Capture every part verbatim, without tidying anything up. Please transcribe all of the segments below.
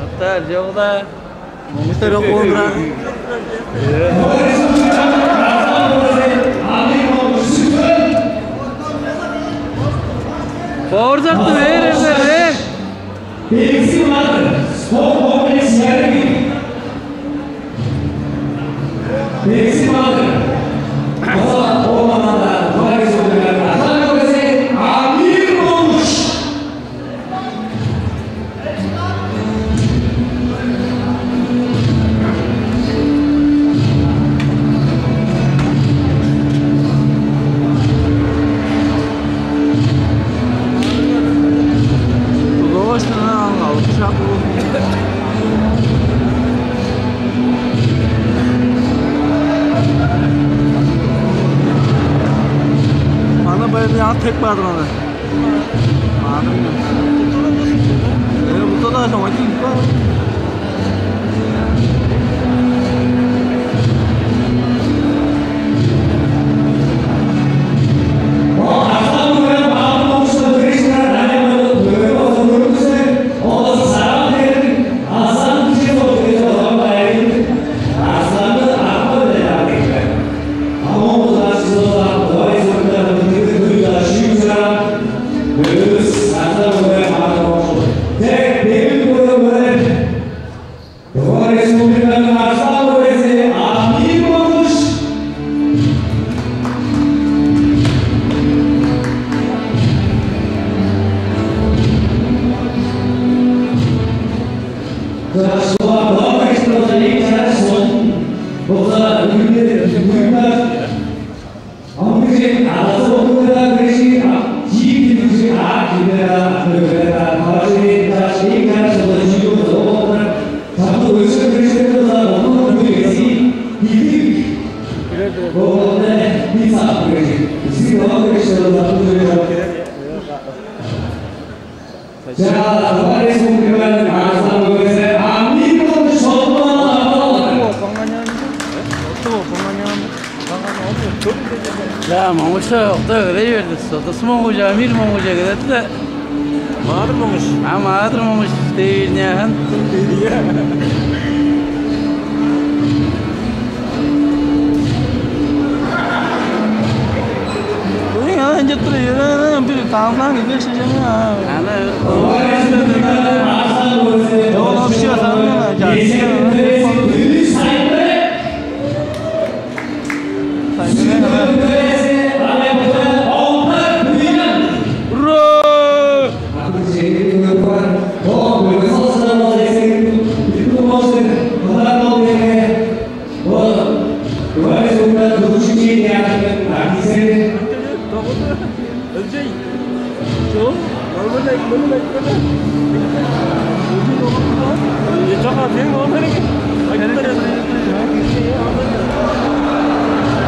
Аттар чогда. Муңуштар окуунга. Борзакты бериңер, э! Бекси бар, спорт комплекс ярыгы. Бекси бар. База олмаганда, Тыва Республиканы атап көрсе, Амир Монгуш. Тудугаш тана аңгал шак. Ана баяны ат тек бадыр аны. Аны. Э, бутта да шоңа дейм. Тыва Республиканың Арзан мөрези Амир Монгуш. Кыргашылар, Тыва Республиканың эң чараш соңун болза, бүгүнде, бүгүн Амгыжен адазы оңгурда кириши, чиик киргижи, ак киргиже, ак киргиже, ак киргиже, чаш, эң чаш болза, чиик болза, ол болза, чамдык өске киргижи болза, ону бүгү эзи, билдик. Ол болза, бир сак киргижи. Бизин ол киргижи болза, бүгү эзи. Чаа, Тыва Республиканың Арзан мөрези Амир Монгуш шолбаан аппаралар. Чаа, Монгуш окта кыдай берди. Содасы Монгуш, Амир Монгуш кыдады-даа. Маадыр Монгуш. А, Маадыр Монгуш дей берди, аан. Ийе. Бүгүн ана ынчап тур, ана бир таанзаан киде шежени. Ана. Ол вообще санына жаш. Ура!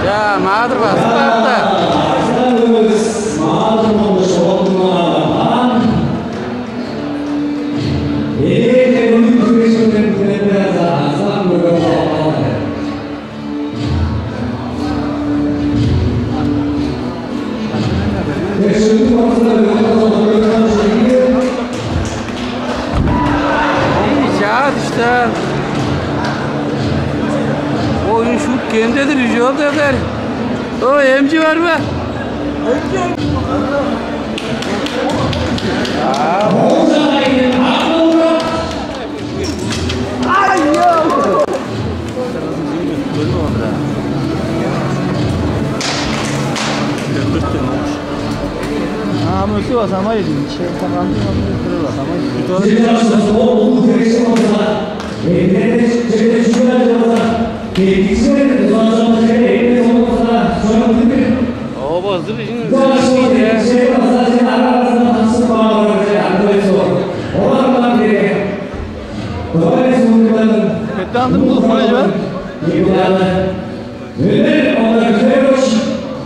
Чаа, Маадыр базып каапты. Эй, чаа, дишта. Оюн шуут кемдедир, үжү ол дедер. О, эмчи бар ба? А, мы все, а сама едем. Че, там, там, там, там, там, сама едем. Оба, ызыр ижин. Кеттандым, курмай чыгар.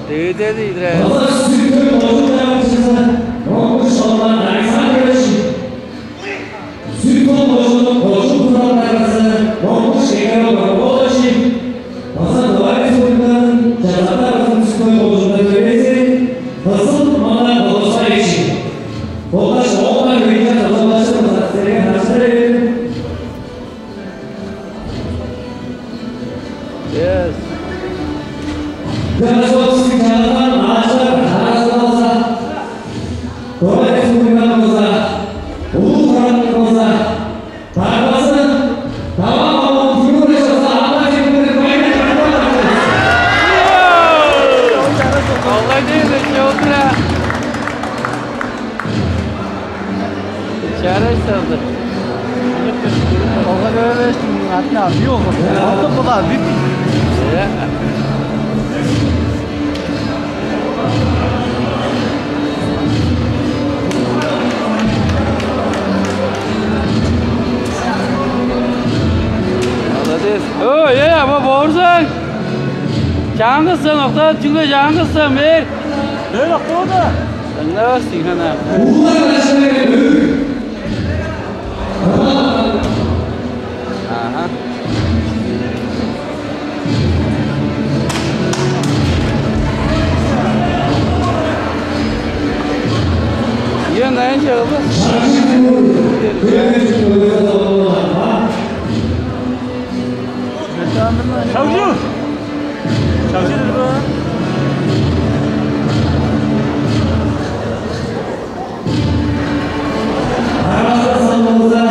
Дээде дейдир. Сүт-Хөл кожууннуң кожуун кызыл даргазы Монгуш Шекер-оол Монгуш. База Тыва Республиканың Чазак даргазының Сүт-Хөл кожууннуң төрээзи Кызыл Мана Кодосаевич. Болгаш оон-даа хөй чаш озалдакчы база силерге ханчылдыр Артына бир болза, артып кылдыр бир. Э. Молодец. Ой, э, ама боорзаң. Чаңгыс сен октап, чүгле чаңгыс сен бээр. Бээр октап да. Аңнавас дейн ана. Аха. Ийе, найын чыгылды. Шагжы! Шагжы дедир бе? Араларда санымызда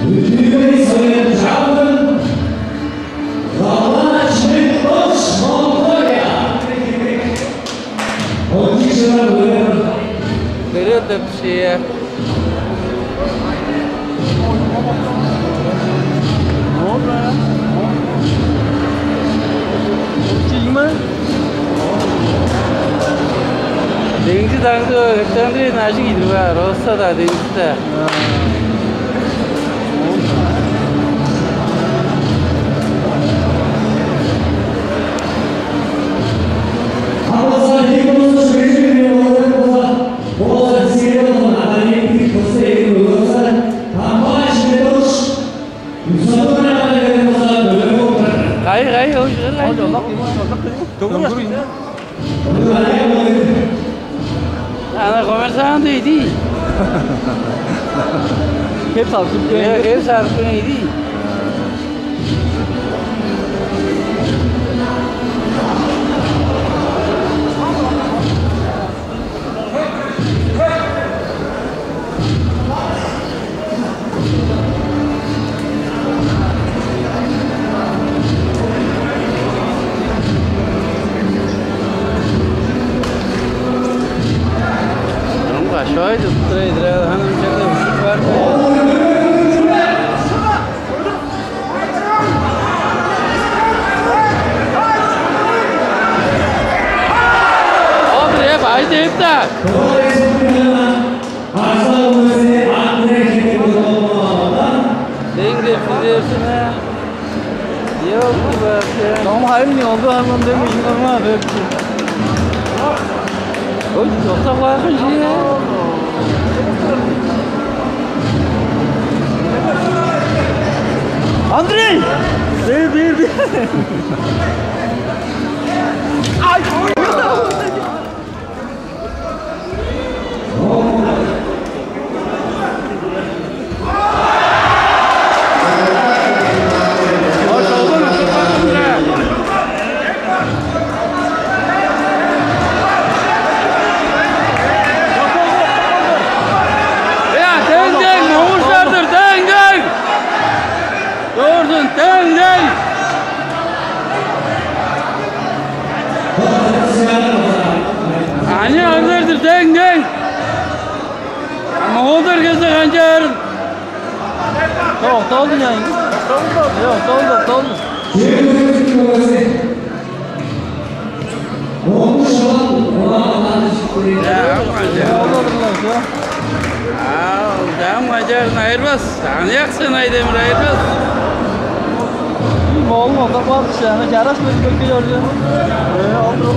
үтүлүгүн сөйлеп чалдым. Гала чыпкыш Монголия. Отчичилар өлер. Берет деп шия. Деңзи даңзы Александрияның ажыг идири бар, оса-даа деңзиде. Алза, Кайы, кайы, ол жыр кайы? Дөңгүр. Ана коммерсант иди. Хеп салып кел. Э, хеп салып кел иди. Ам кашпай туттура идирел, ханам черле ушуп бар. Ол бир бай деп-даа. Дең деп билерсине. Ёлку бар. Там хайм не олду, ам дең ишин орма бепчи. Ой, токтап каайгын же. Андрей! Бер, бер, бер. Ай! Дээн, дээн, моңгуштар-дыр, дээн, дээн! Дорзун, дээн, дээн! Ани арлар-дыр, дээн, дээн! Моңгуштар келзе канчаар? Окталды, окталды, окталды. Чаа, мажар. Ам мажарын айырбас. Аныяк сен, Айдемир, айырбас. Моолун октап каапчы, ана чараш бөлүп келип орду. Э, алдыр ол.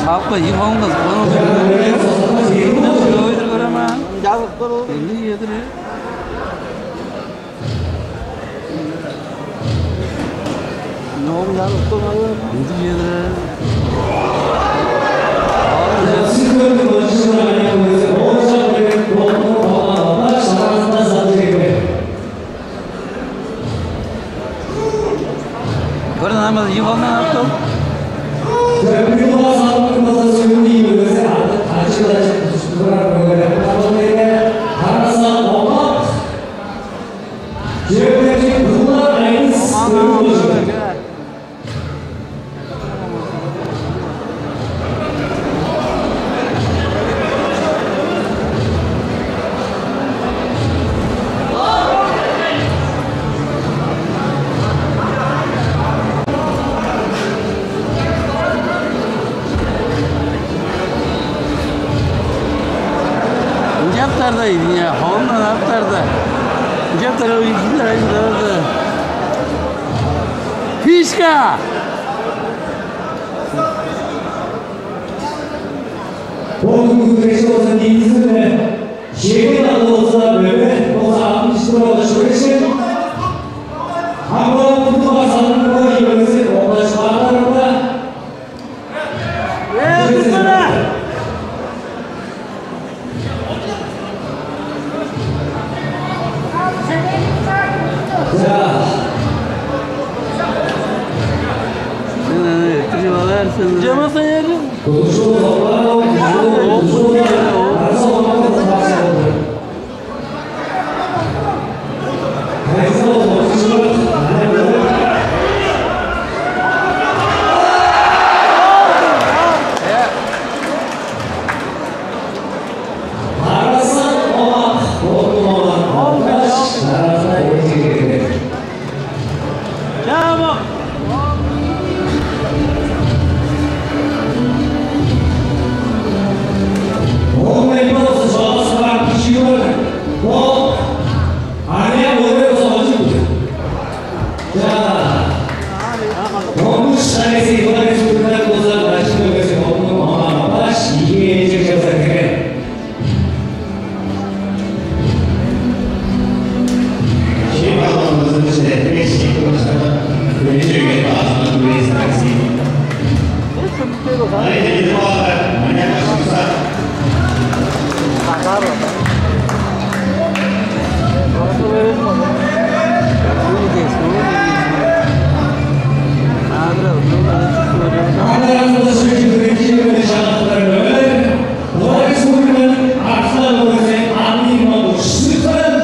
Салып кой, ийи холуңга, холуңга. Ойдур көрем аа. Жазып көр ол. Элли едир, э. Ногун жазып көр, алы. Элли едир, э. Силерниң көңүлүңер, ол чак болуп, ол чак болуп, ол чак болуп, Холундан ап тур. Дөртүнчү класс алдын кырмызы сөөлүн ийи бөлгези ады тачыгда чыктыштырар бөлгелер. Базылдыйга Тараса Омак. Жөмечи Булар Айныс Омак. Дөмей. Ынчаптарда ийин, холундан аптарда. Ынчаптарда ийин. Фишка! Бо бүгү күреш болза, ниитизи-биле шегин ады болза, мөге болза, атын иштип алгаш, күрешкен. Хамгаалап тудуп алза, аны кылай йөргези оңдаш бааларында. Э, Дүрбеле! За. Сен аны өттүрүп аларсың. Жамаса ери. Чаба! Оон эми болза чооксугаар кижи бар. Ол аныяк мөге болза ожуп. Чаа. Оон шайсы Иван Республикалар болза, Начын мөгези Оңнуң Омаа Баш ийи ээлчег чаза кирген. Шип алган кызын чедетпес, шип кылыштырып, күнү чөген баазындан күрээзин такси. Ай, эдип алган, мына кашымса. Андыразында сөчү бүрүнчү чемени чагыттар өлер. Республиканың Арслан Мөзен Амин Модуш Сыпсан.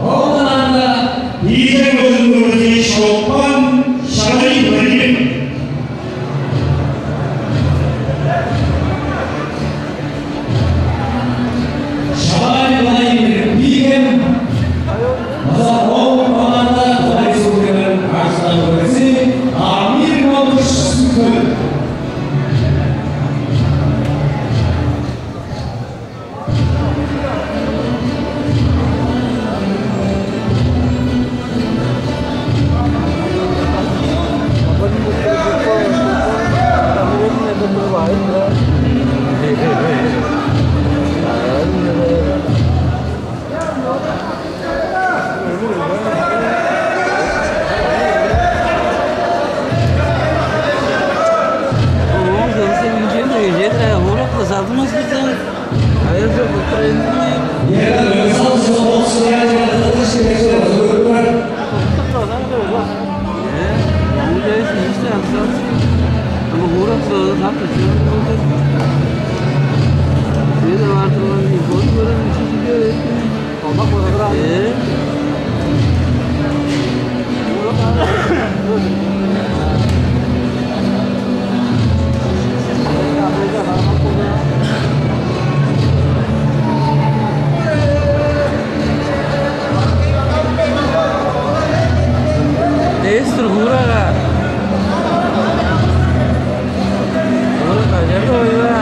Ол даанда Иижен Көзүн Мөзен Шолпан Шадай Владимир. Шадай Владимир Биген. База ол даанда Тыва Республиканың Арслан Мөзен Амин Модуш Сыпсан. Эстер хуурага. Хуурага, чарга ойла.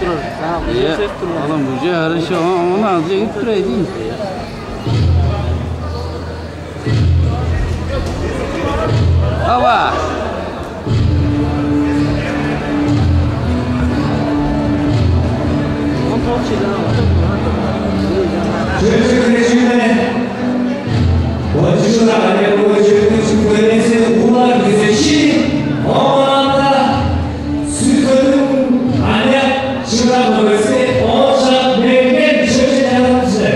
Турар. Ана уже хорошо, он азы эгип турар эдин. Ава. Чөпчү-херечине, Божура Александрович Чүкпелезин улар күзечи, оңарда сүтөлүн аня чыгар көбөске оожак берген чөже чарапчы.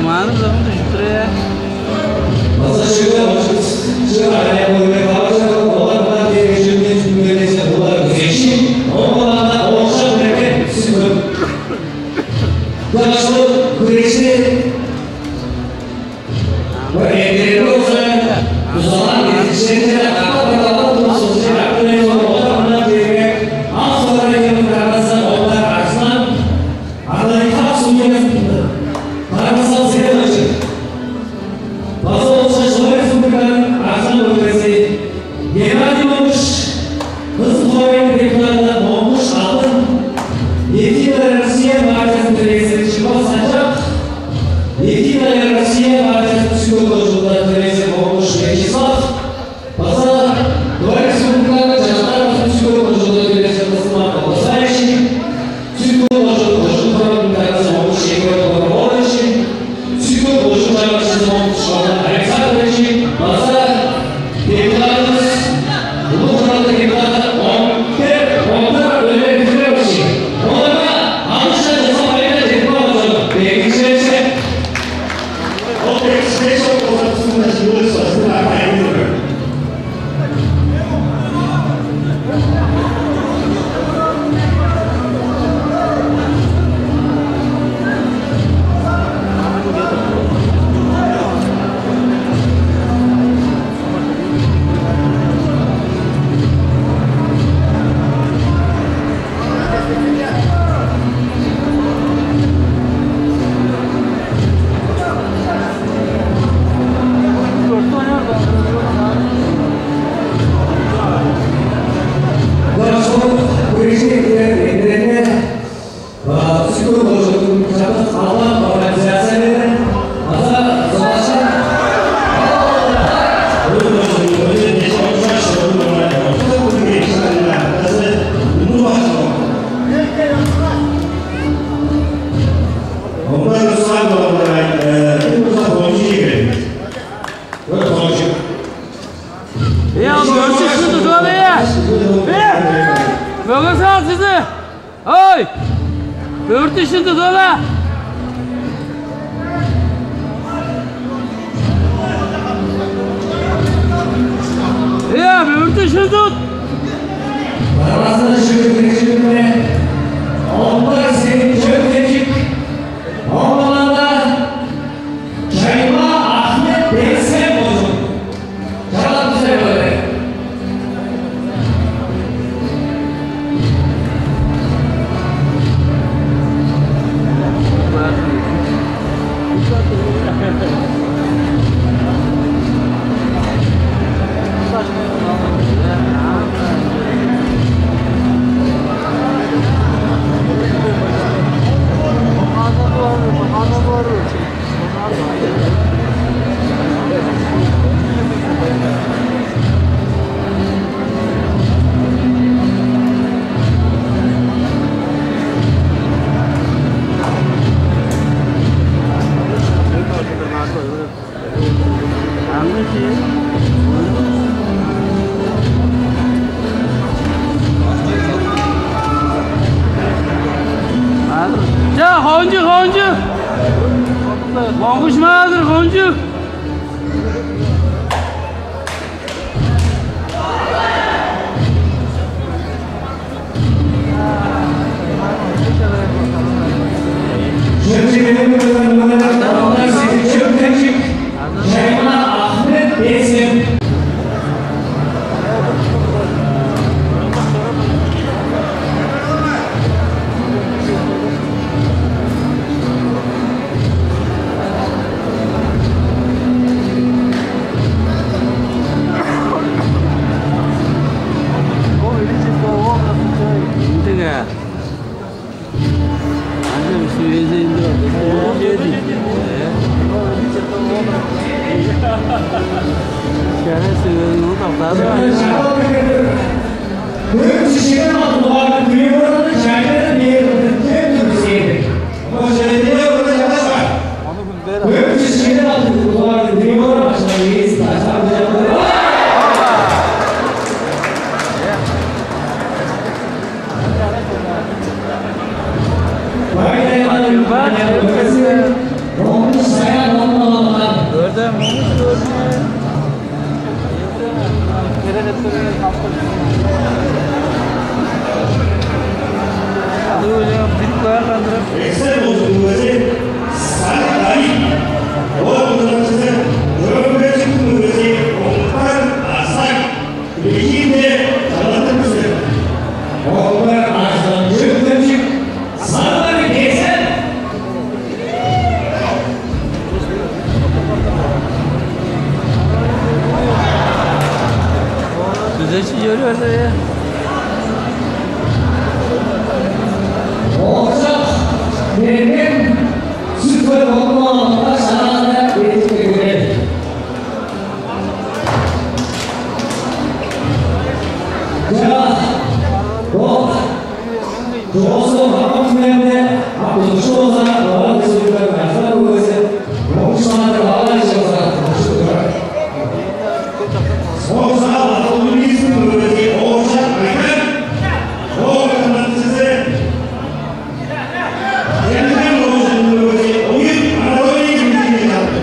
Мааным зовун дүжүп тура. База шыгы ошкус, шыгы аня көбөске оожак, олар мына берген чөже чүкпелезин улар күзечи, оңарда оожак берген сүтөлүн. Дашлы күрежи бо эңгерели болза, бузалаан кезикчилеринче катап кадалап тургузулчу артынай оолдар мындан чээрге ак сорайының даргазы оолдар Арзынан, артынай хак сугуясында даргазы Зеновичи. База болза Чылгы Республиканың Арзан мөргези Геннадий Монгуш, Кызыл хоорайның депутаты Монгуш Алдын, «Единая Россия» партиясының төлээзи Чимбал Санчак, «Единая Россия» партиясының Сүт-Хөл кожууннуң төлээзи Монгуш Вячеслав база Тыва Республиканың Чаштар база Сүт-Хөл кожууннуң төлээзи Кызыл-Мак Колдасаевич, Сүт-Хөл кожуун, кожуун хоорайның даргазы Монгуш Егор Борис Оолович, Сүт-Хөл кожуун чагыргазы Монгуш Шолбан Александрович база депутатывыс, улуг Хуралдың депутаты Оңгер, Оңгер Өлегенович. Оларга алгыш чаза байырлал чедирип алган чорду. Бергижилерже. Ол бергижилерже ол база бистиң-даа чыылыш база баар. Дорожок, күрежи, эндирени, а, Сүт-Хөл кожууннуң чамдык албан организациялары база кызматчылар. Онда Руслан Богданович, э, бир Руслан Богданович келди. Бир Богданович. Э, ам өртүшүн тудуп ал, э! Э! Мөге-Сал, сизни! Ой! Өртүшүн тудуп ал, э! Э, ам өртүшүн тут! Барбазында шүгүрдүг чүгүрүне, олар сени чөптежик, оңгуланда Чайма Ахмет Бейсен болзун. Чалап бисер көре. Ча, хончу, хончу! Моңгуш маадыр, хончу! Эксен болзун мөгези Сарыг Дарий. Ол кудумчузу Чөөн-Хемчиктиң мөгези Оңгар Арзан. Бижиинде чалаттыр бизер. Оңгар Арзан, Чөөн-Хемчик, Сарыг Дарий, Эксен. Күзечи чоруур-дур, э. Ооржак Мерген, Сүт-Хөл болуп, шаанда бедик берген. Чаа, бо Чоозу хамык хүннеринде ап тудугжу болза, Тыва Республиканың Арзан мөгези, Моңгуш Маадыр Балаевич болза тудугжу турар. Спорт зал автомобилистиң мөгези Ооржак Айдар, ол кыргыпчызы Чемден Ооржактың мөгези Оюн Анатолий Дмитриевич алды.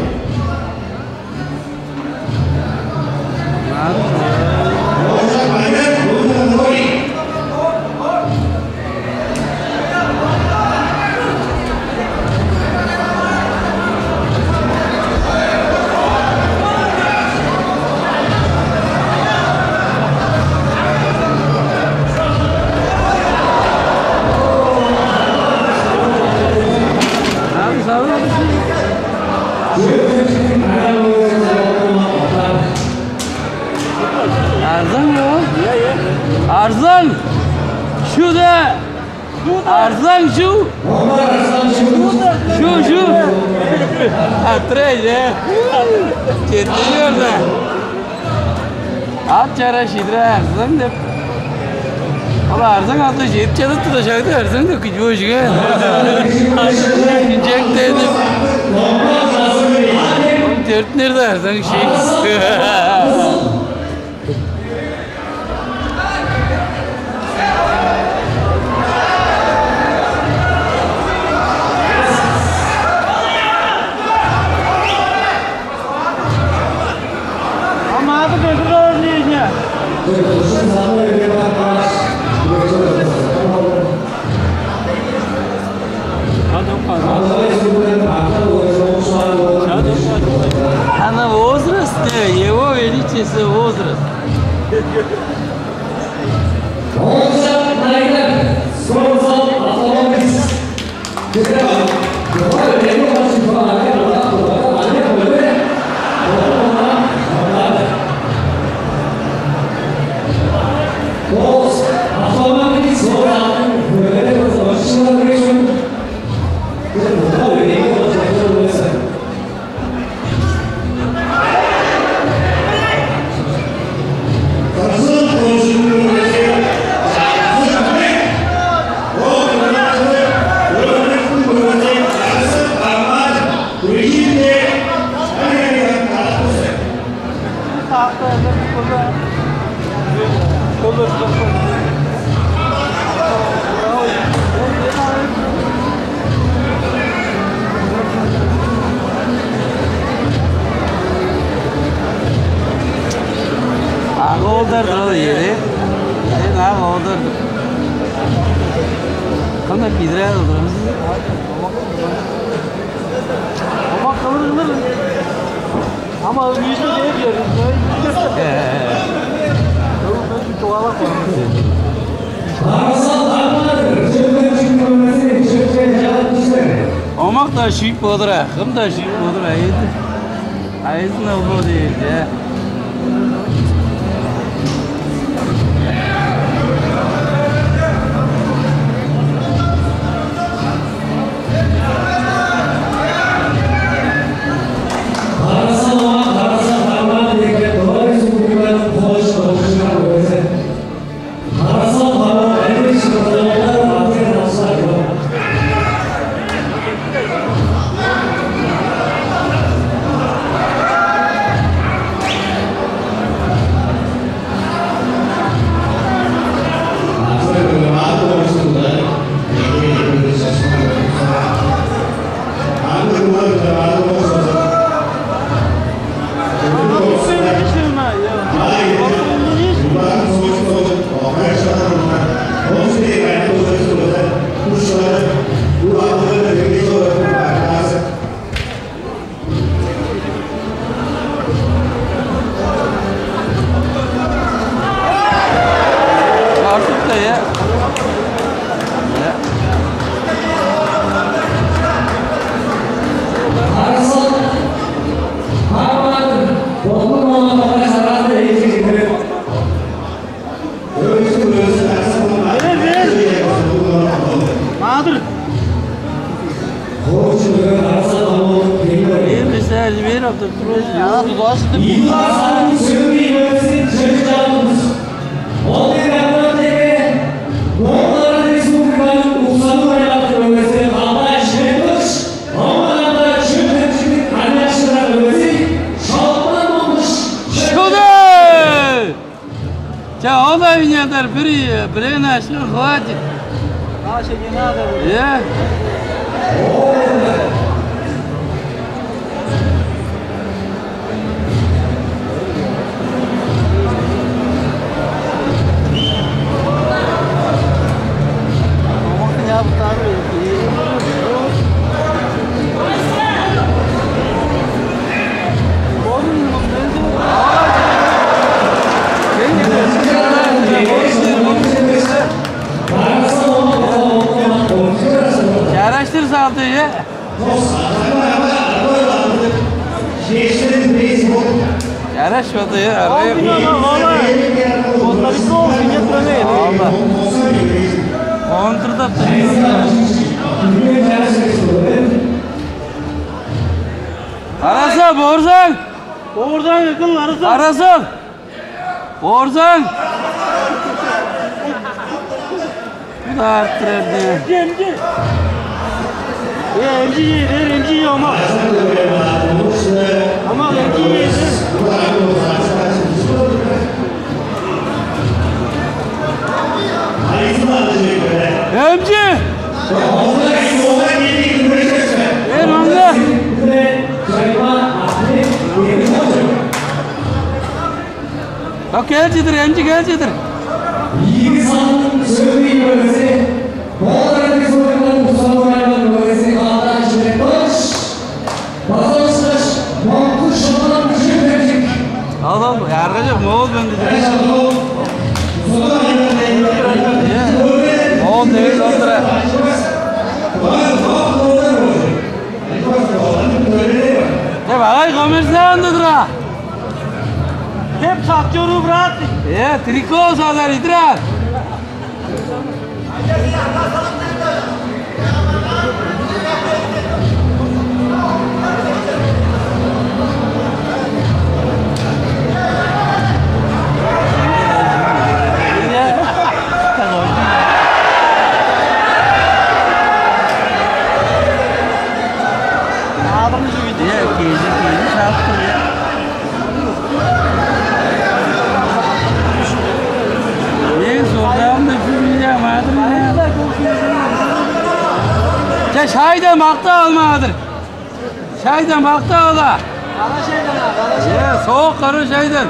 Арзан бо? Арзан! Шүде! Арзан, шу! Шу, шу! Атырай, же! Четтинип орда. Ат чара шидире Арзан деп. Ол Арзан алды чедип чадып турда, шагда Арзан деп кижи божуга. Инжектедип. Төртүнер-даа Арзан кижи. Она возраст, э, его величество возраст. Ооржак Айдар, спортзал автомобилист. Ак оолдар турар ийин. Ак оолдар. Кандай бидирел турар. Омак кылыр кылыр. Ама үйүнче кээп бээр. Чугаалап кор. Омак-даа шүйүп болур, а, кым-даа шүйүп болур, а, эди. Айызын ол бо дээр, че. Караса, караса, кармаан деген Тыва Республиканың хош Вера, ты просто. Ага, туда, что ты. Ийи Казанның сөөлгү мөзүн чыгып чыгабыз. Ол дег апарат эве Моңгол Республиканың Уксан-Хой аймагы мөзү Калдаан Ширетович, Моңгол аймагы чөөн-чүктүг аныяк шыырак мөзү Шолбан Монгуш. Шуду! Че, ол-ла, винятор, бир, бирээни ашкын хватит. Дальше не надо. Э? Чараштыр салды, э? Чараш боду, э, арай. Ондурдап. Араса, борзаң! Борзаң, экил, араса! Араса! Борзаң! Куда арттырар де? Эмчи, эмчи! Э, эмчи, ээр, эмчи, омак! Омак, эмчи, ээр! Эмчи! Эр маңна! Ок, кел чыдыр, эмчи, кел чыдыр. Ийи Казанның сөөлгү мөзү, Моңгол Республиканың Уксан-Хой аймагы мөзү Калдаан Ширетович, база ышкаш Монгуш Шолбан Күжүгетчик. Ал, ал, яргажок, моол бенди. Моол дегил отура. Деп, агай, коммерсант-дыр аа. Деп сатчору, брат. Э, трико салар идир аа. Адым жуйду. Э, кежи, кежи шаап тур, э. Эң сордаамда чүр ийе, маадыр ийе. Че, шайда мактап ал, маадыр. Шайда мактап ал. Кара шайдан, кара шайдан. Э, соок кара шайдан.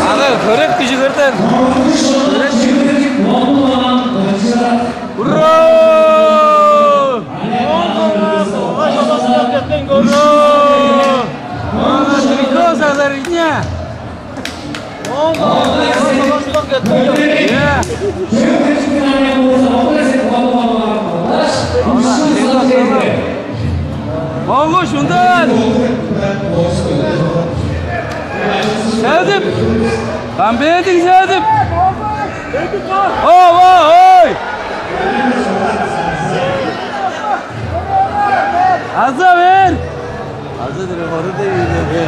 Аны хөрек кижи көрден. Ура! Ура! Ура! Трико сазар ине. Монгуш, мындан! Сәдіп! Камбедиң, Сәдіп! О, о, ой! Аза бер! Азы дириг хоруду ийди.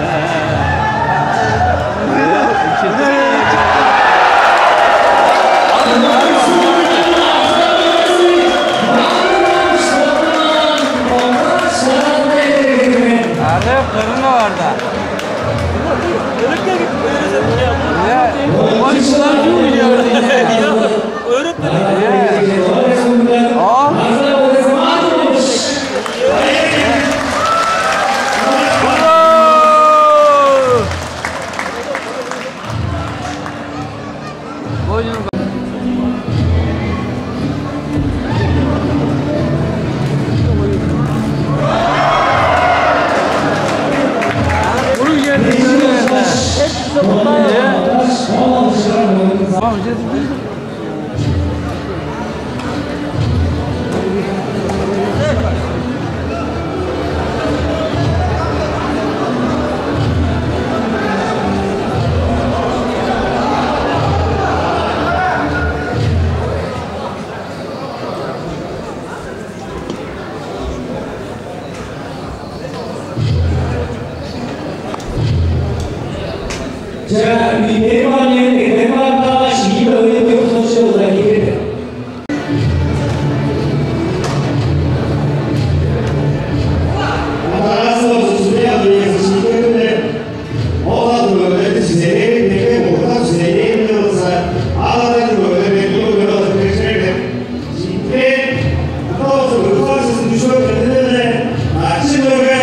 Аны кырыны бар-да. Э, ой, шылар чүү билиyor? Өөрүп тур. О. Чаа, үндери бар, үндери бар, каш, ийи мөге-даа тыпсачы болза киирер. Адаазы болза, сүрээ алыр үези шиитпедиң бе? Ол ат мөгелерди чизелээр, деге мурнунга чизелээр-биле болза, ал адар мөгелер бетиң мөгелер болза киржирлер деп. Шиитпээн, ында болза, бүгү бар чизин дүжүп эгелээр-биле, начын мөге,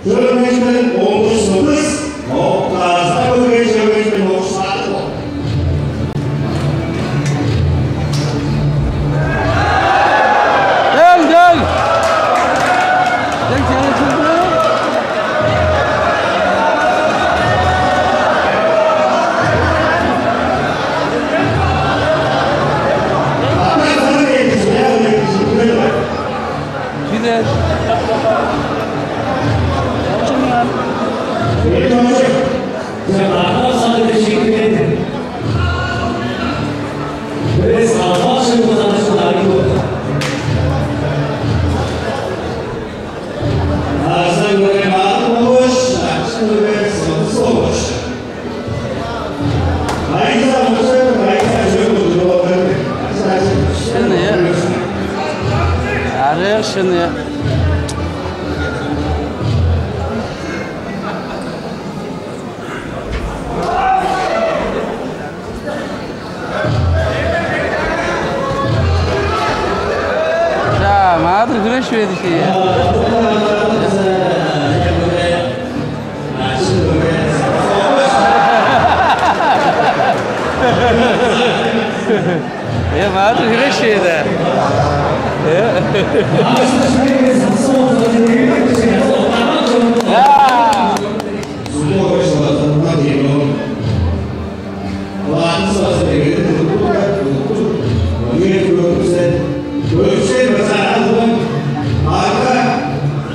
чөрүңгүшпен оңгуш сылдыс, октаазы көргей чөрүңгүшпен оңгуш саадыр бол. Дел, дел! Дел, чарышылды. Чүнер. Шын, э? Арыг шын, э? Чаа, маадыр хүреш бээди ши. Э, маадыр хүреш бээди. Э. Чаа. Ладно, сразу переведи, культура, культура. Университет, университет. Университет, база, ага,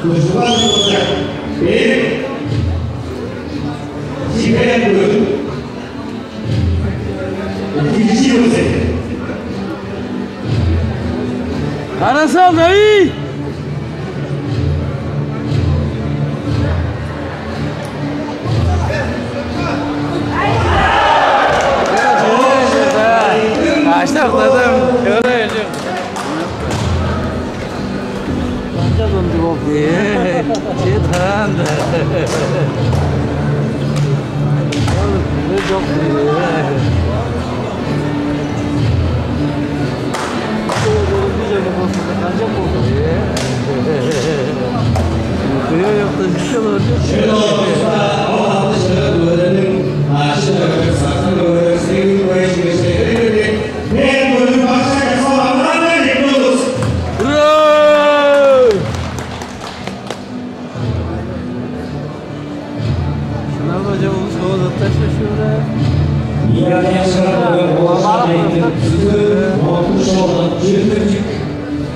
культура, культура. Переведи. Теперь я говорю. Иди, иди, вот это. Карасал, дави! Кашта октадым. Чыгара берчим. Канча донду болду? Э, че таанда. Ол бир жок. Ура! Шынап-ла, чогум шоу-даа ташташ чүве. Миллионер шырап, оолчаан айтып, сүтүн, отуш шоолдан чөптүрчүк.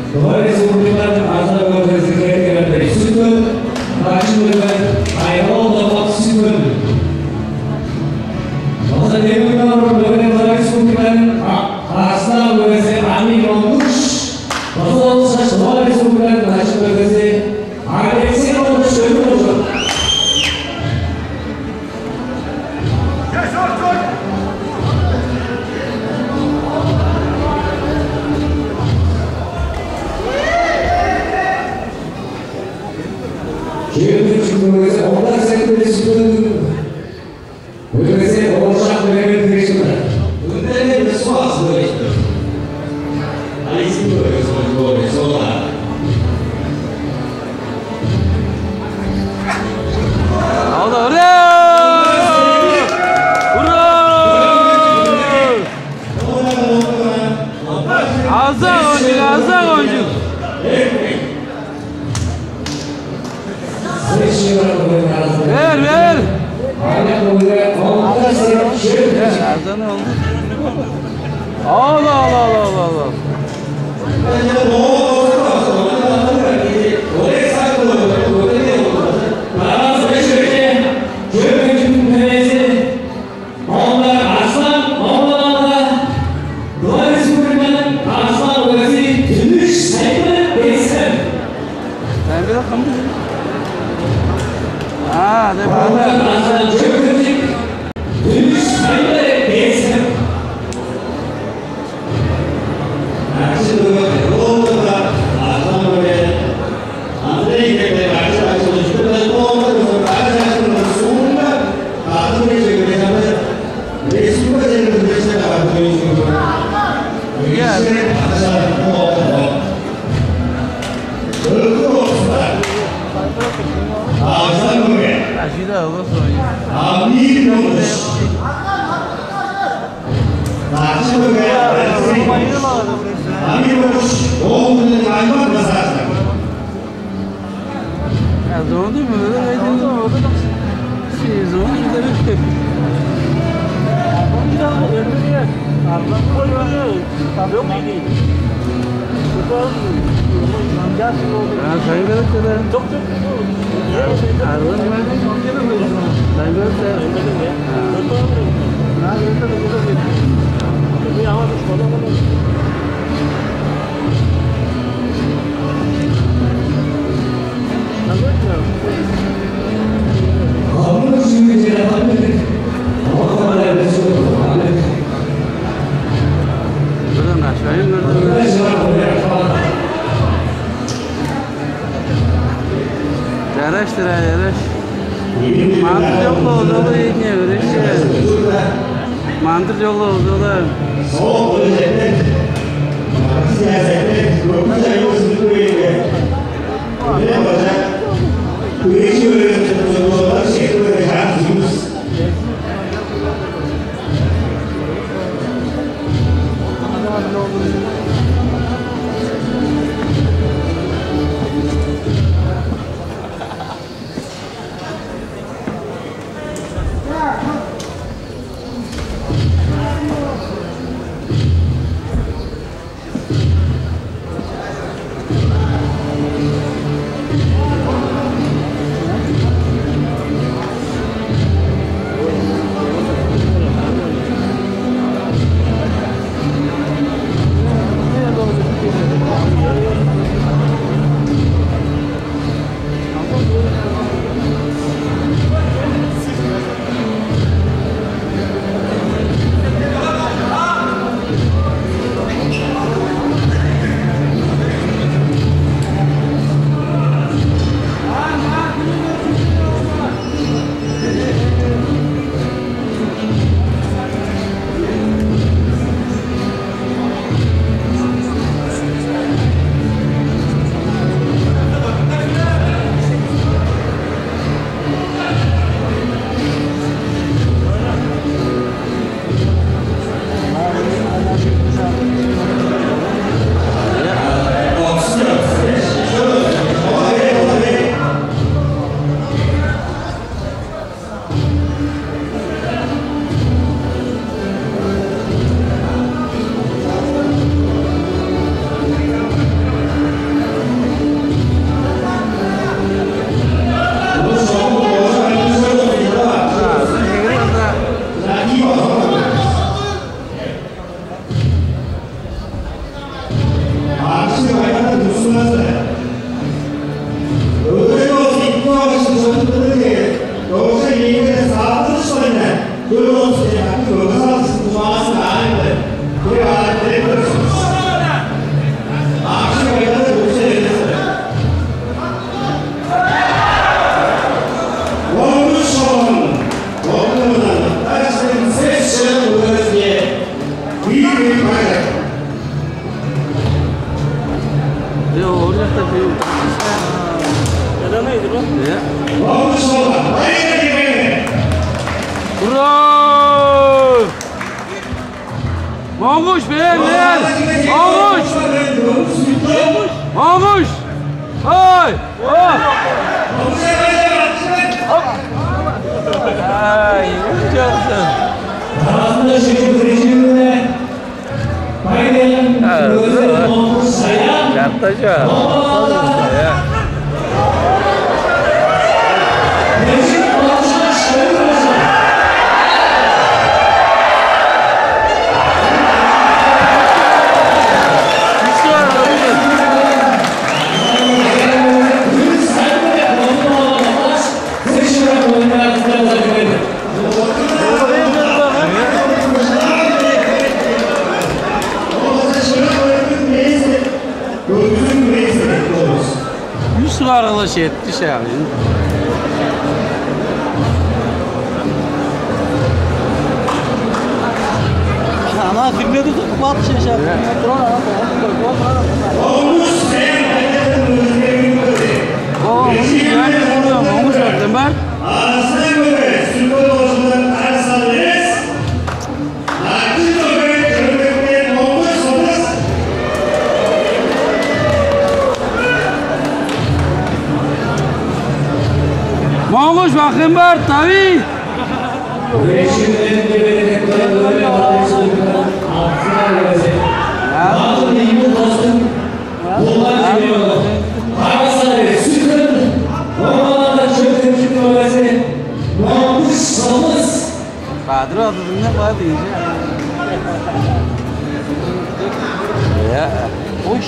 Тыва Республиканың Арза мөгезиниң херек-херекleri сүтүн, бачын мөге, айрал допот сүтүн. База демги номер мөге Тыва Республиканың Арза мөгези Амин Монгуш, база ол шаш Тыва Республиканың бачын мөгези Алексей Иванович Чөлүк-оолович. Чөөн чүктүң мөгези Ондар Сеткилович Чөлүк. Мөгези оолчаан Төлегенди Киришкин-дир. Үндерге бир суг алзын деп айтты. Алисин көргес, көргес, ола. Алда, ура! Ура! Аза кончуг, аза кончуг. Бер, бер! Бер, азаны алды. Ал, ал, ал, ал, ал, ал. Онда Арслан Омбаданга Тыва Республиканың Арслан мөгези Түнүш Саймырык Бейсен. Саймырык кым? А, деп Омбадан Арслан Чөкүрчүк, Дагыстан көмге. Амир Монгуш. Дагыстан көмге. Амир Монгуш. Ол күнү аймак базаасында. А зонду мөөрү айтылды. Си зонду. Арбан. А, сайын берет чүве. Арбан. Сайын берет чүве. Жараштыр, а, яраш. Мандыр чок-ла озалы ийне, өреш. Мандыр чок-ла озалы. Акши байнада туссуңарза, өдөрү болза итти багыш чыдыптыры дээр, дожа ийине саадырышпайна, көр болза деп акы көгүс алышын тумаазын аайында, көр аайын деп көрсүн. Акши байнада тусса эвес. Оңуш шоон, оңуна, дашын сес шырын көрөзге, күйүн бажар. Yo, orada da bir... Neden neydi bu? Ya. Oğuz oğlan, bayıra girmedi. Bro! Monguş, be, be! Monguş! Monguş! Ay! Oh! Ay, çok güzel. Aslında şimdi birinci günde Чартажа. Үш сылааргылаш эртти шаавыын. Ана кирмеди тутуп каапты шаап. Турар ана. О, Монгуш Бакенбар, дави! Бадыр адызынга бар дийже. Я. Ош.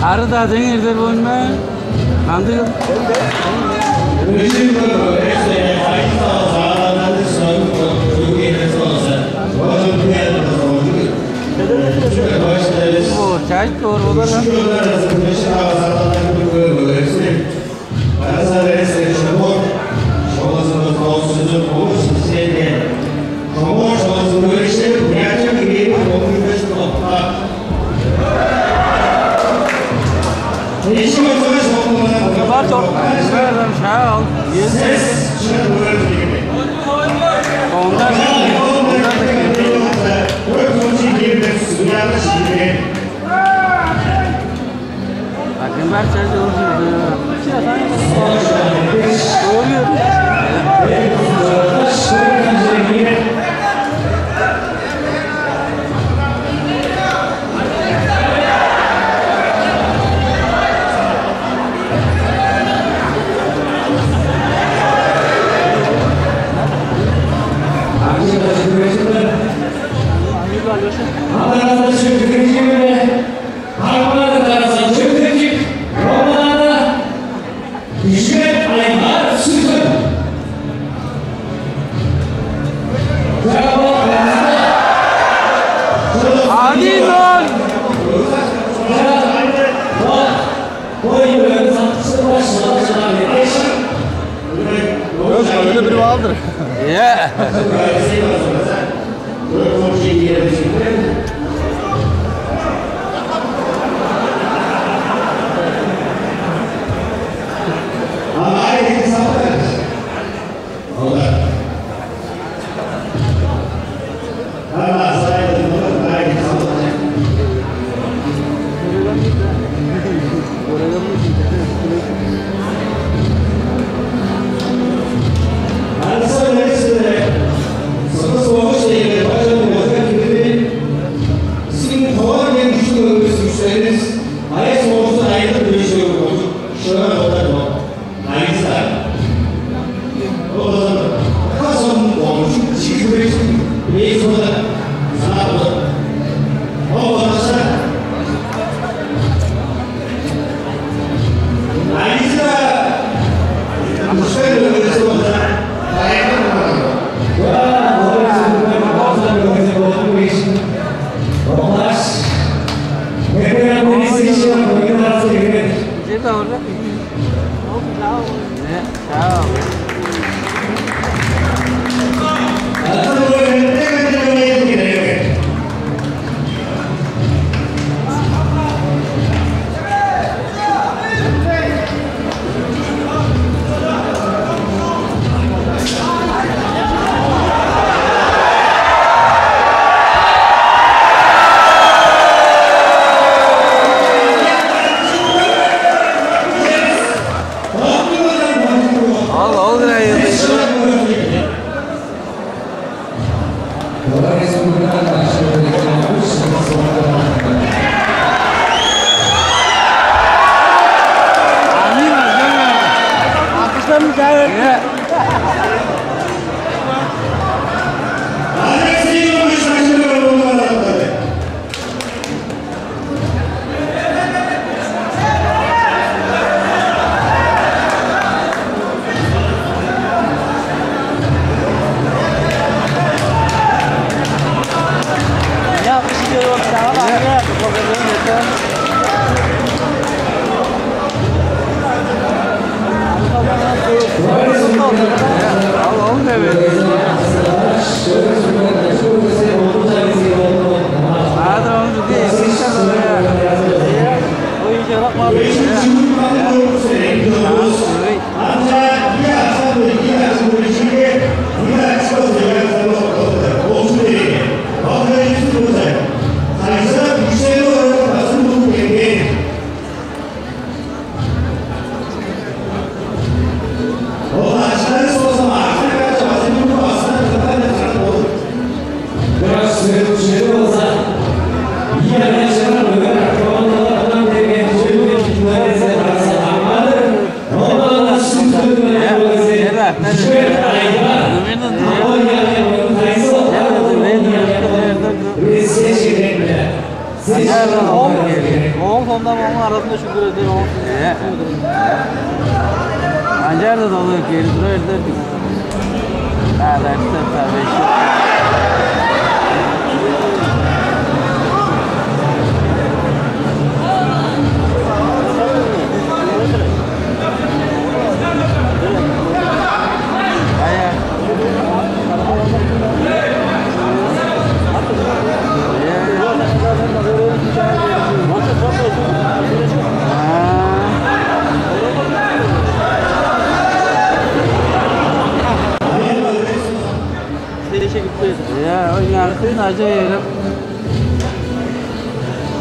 Ары-даа дең эрдер болма. Кандыг? О, чааш доор болар. Один ноль. Өз бөлүгү бир балдыр. Е. Ал, ал, Ооң аразында шүгүр эдер, ооң. Э. Анчаар-даа долу келип тура бердер. Ада, ада, ада, беш.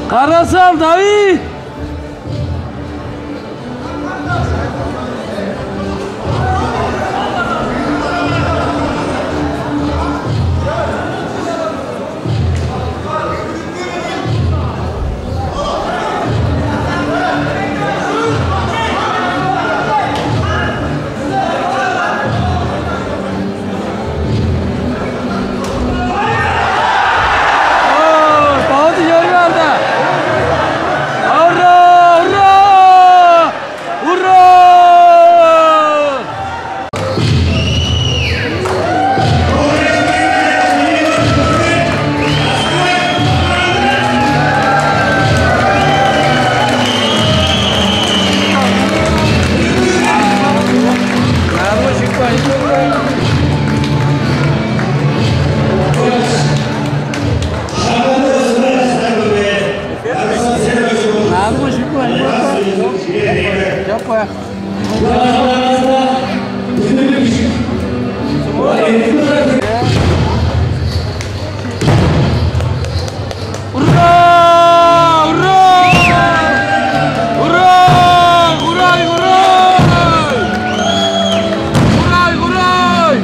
Карасал, Давид! Ой, бауду чорбаан-даа. Ура, ура! Ура! Ура! Ура! Ура! Урай, урай! Урай, урай!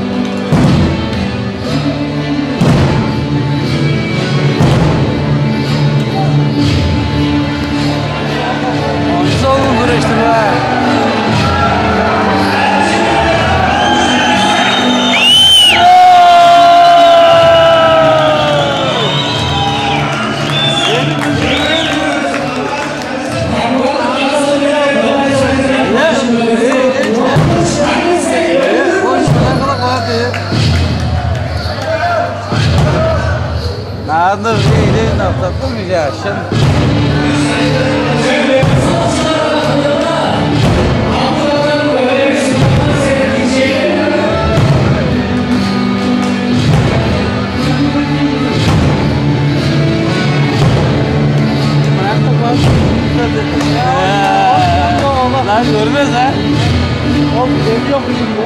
Ой, солун хүрештиг бе? Наадымны бир эвилелин октаптым, ижаа, шын. Lan görmez ha. Oğlum, evi yok şimdi.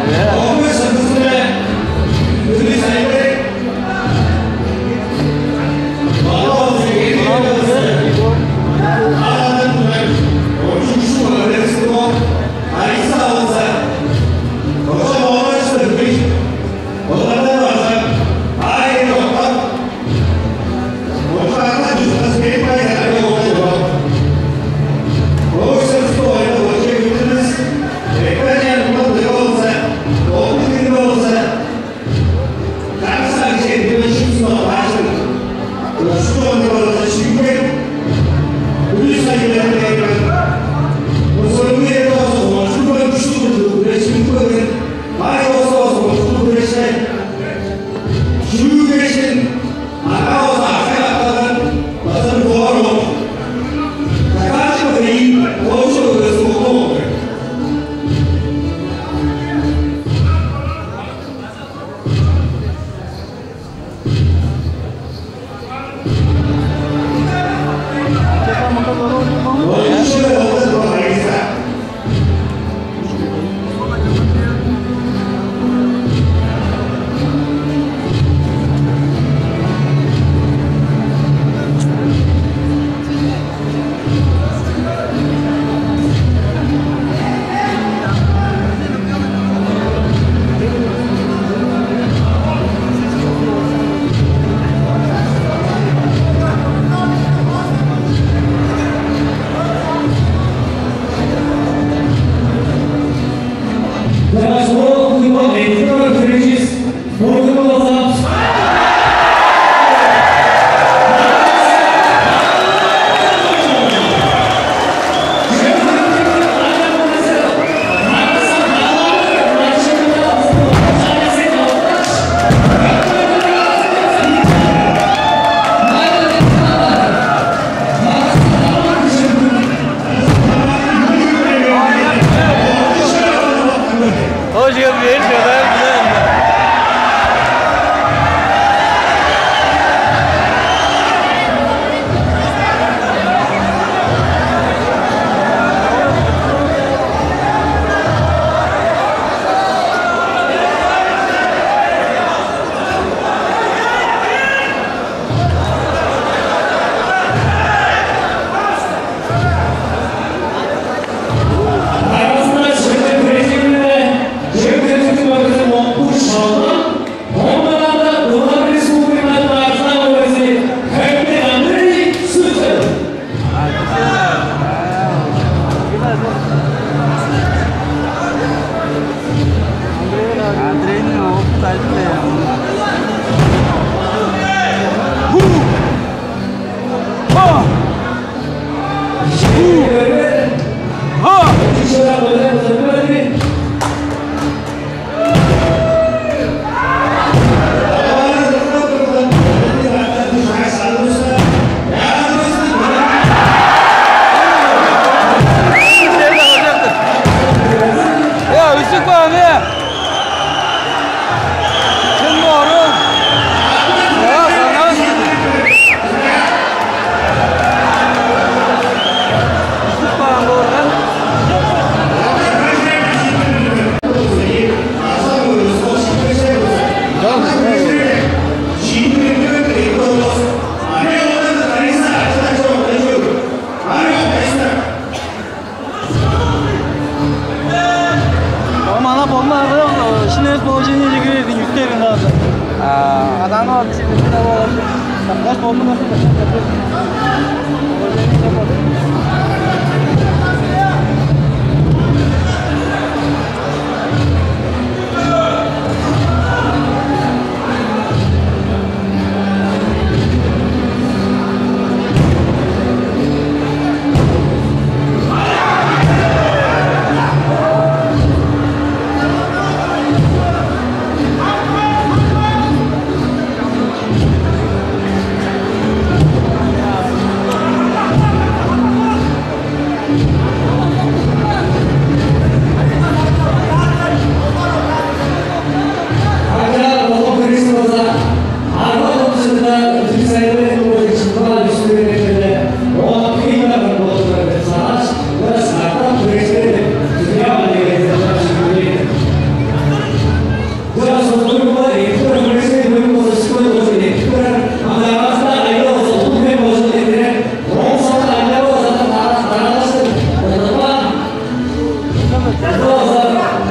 Адааны алып чыгып, шаңгаш болду.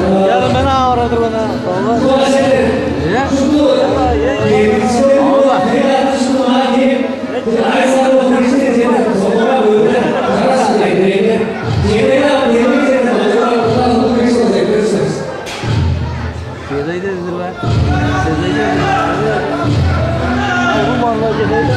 Ядам мен авырады бана. Иә? Алла. Седайда эдир бе? Седайда эдир бе? Бу маңга седайда.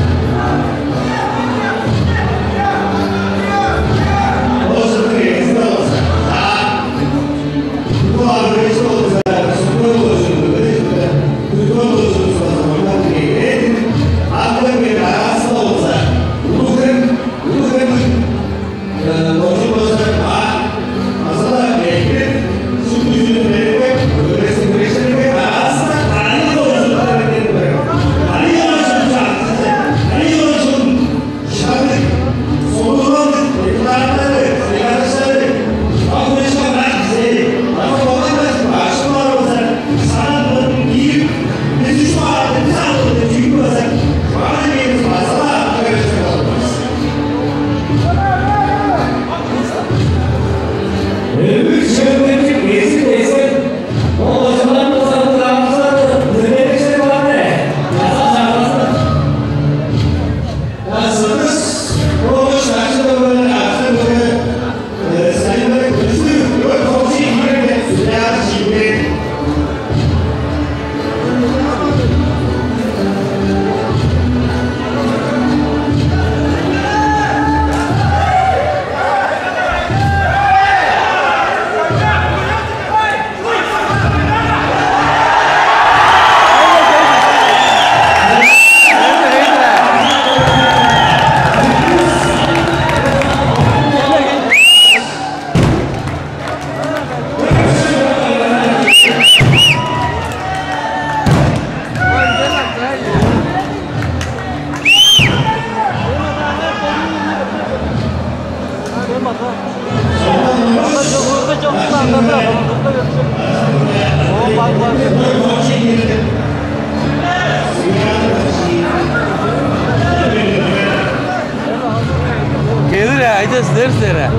Келир, айда силер, силер.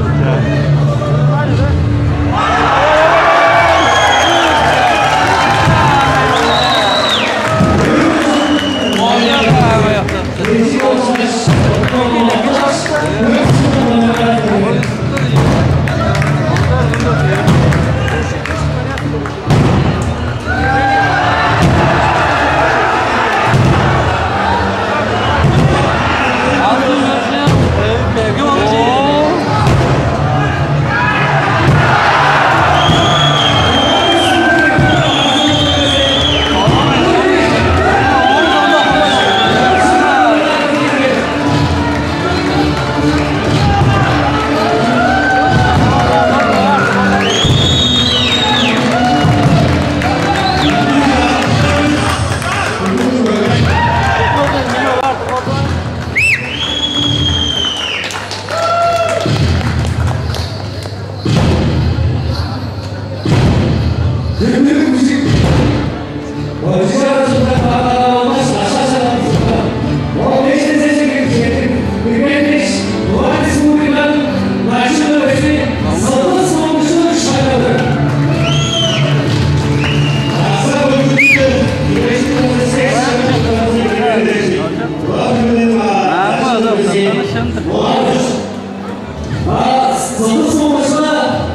А, сылдыс болмаса,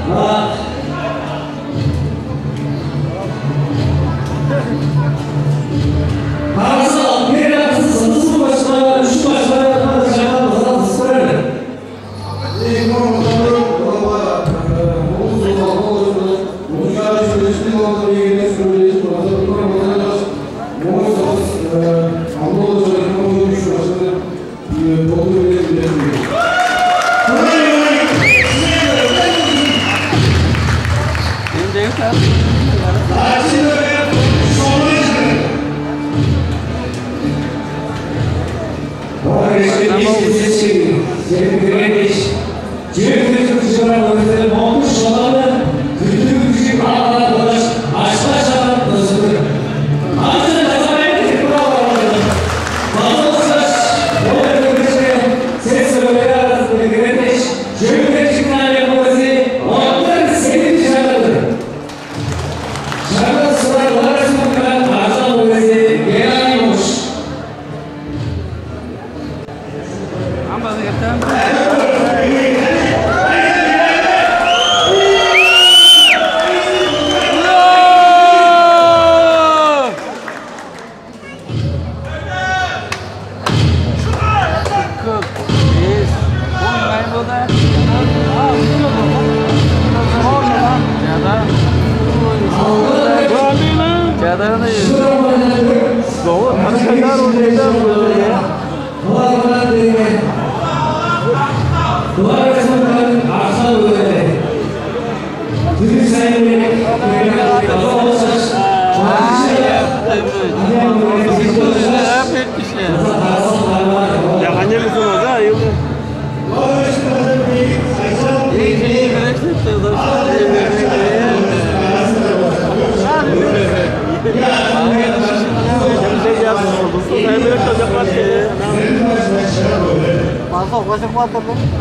а, Карзы алып кээр аксы сылдыс болмаса, үш башка чагаан база тыспыр.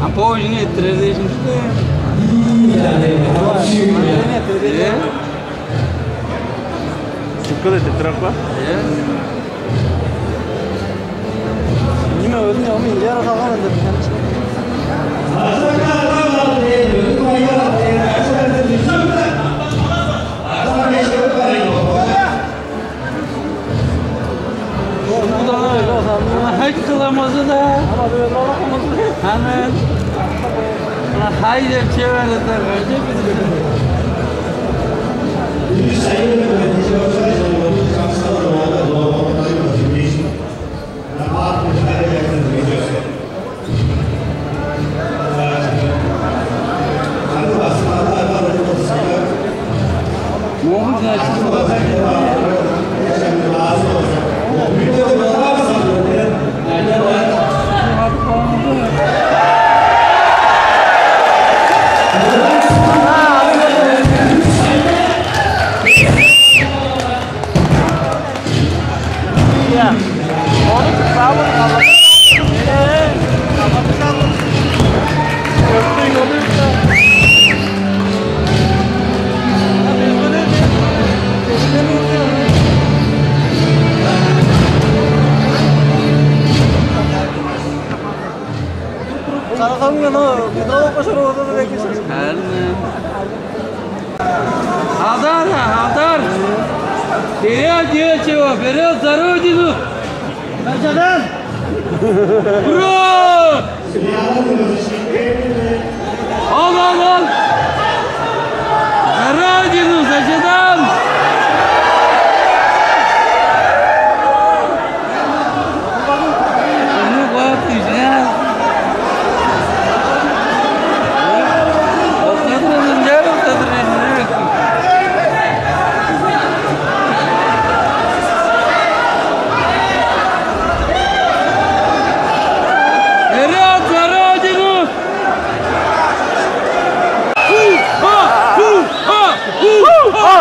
А позже не трезишь. Чүткүл этип турар ба? Ийе. Ниме өзүн ам илер калган ынча. Хайт кыламазы да. Амен. Хайт деп чевер. Сараханга но бедро кошор ода да бекиш. Харны. Адар, адар. Вперёд, Дьячева, вперёд за родину! Бажадан! Ура! Ал, ал, ал! За родину, за Чадан! Ну вот, сейчас. Вот это уже, вот это уже. Вперёд за родину! Ху-ха! Ху-ха! Ху-ха!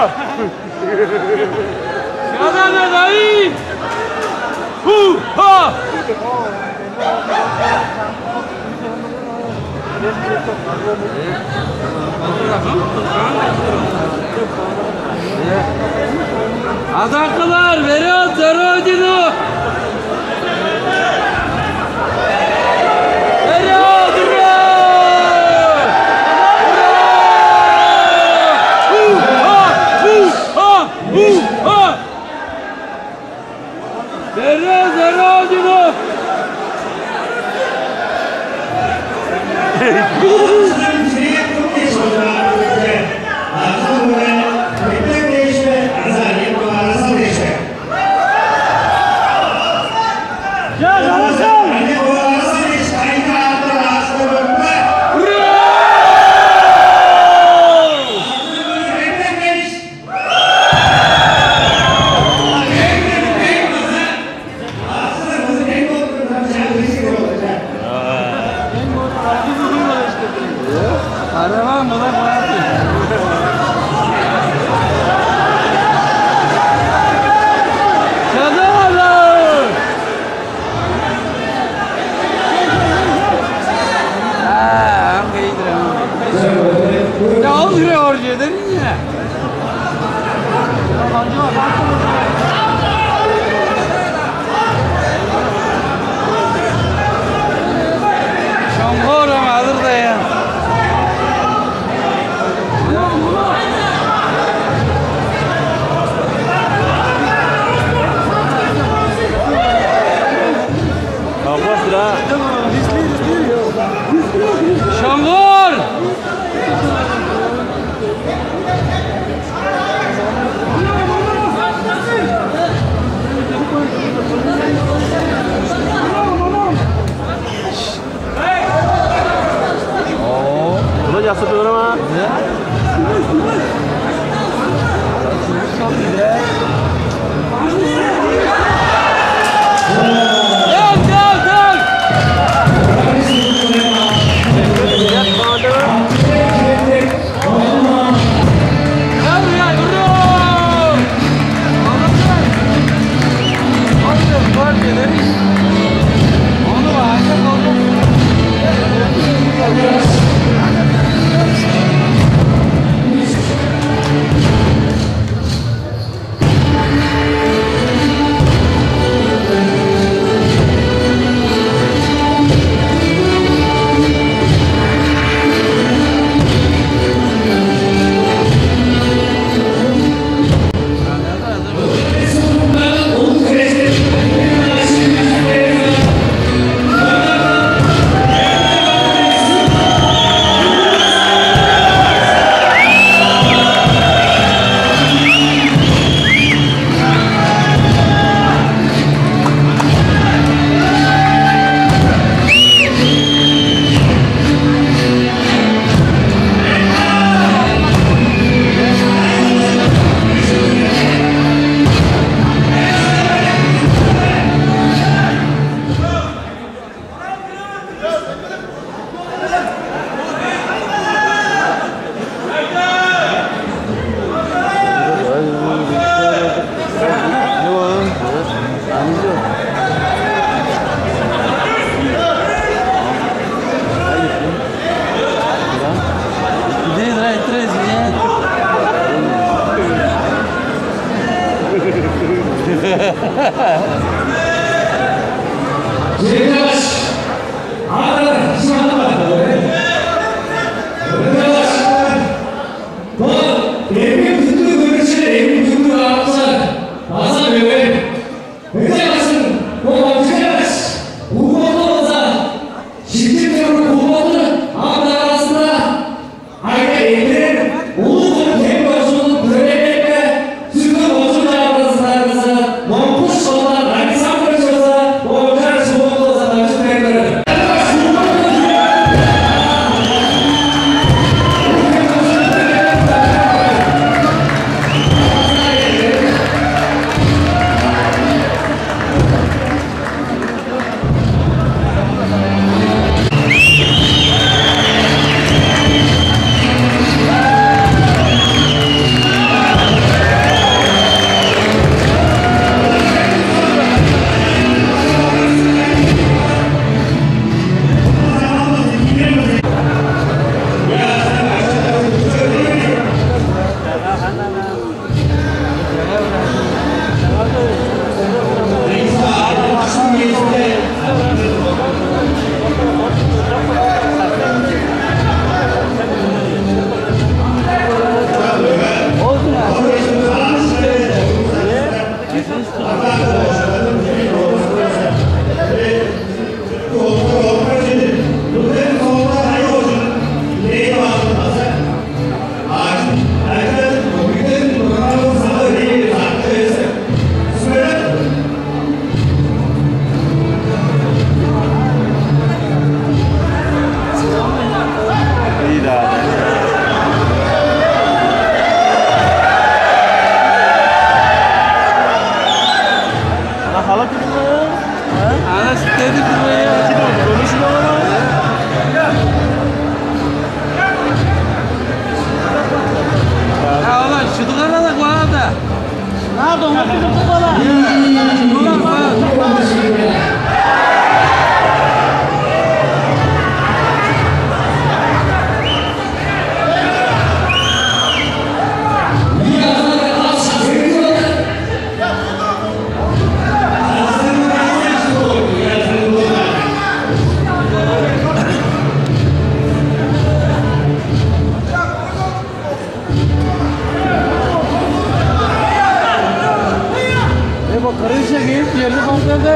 За Родину! Караван мына барады. Чадаалар! А, ам кээдир, ам. Я, ол хире ор чедер ийе. Шоңгуурум алыр даян. Алгаш-тыр, а? Шоңгур! Оо, мындан часкы турар ма? Дал, дал, дал! Ынчангаш бо эргим хүндүлүг көрүкчүлер, эргим хүндүлүг ааракчылар база мөгейим. Ынчангаш бо кончуг эвес, кубокну база шиктип туруп, кубокну ам аразында айда эдирер улуг-ла Тем кожууннуң төрелдеринге, Сүт-Хөл кожуун чагыргазы, Монгуш Чолдар Александрович база боожар шуурулгаза дамчып берип турар. Ана ситедип турбай. Ала шыдыгар ала куаада. Наа доңготтуг куткала. Эбо, кырыыша кээп, черни базарда.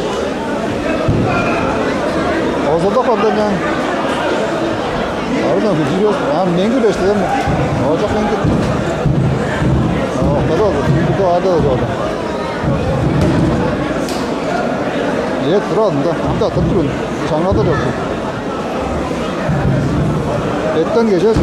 Озалдак барда нян. Арыздан күзүрүс. А мен күлештедем. Ожак мен күт. Октада олду. Күндү ада да жолда. Эт тура алдында. Амда атып турун. Шаңнада жоксун. Эттен кежес.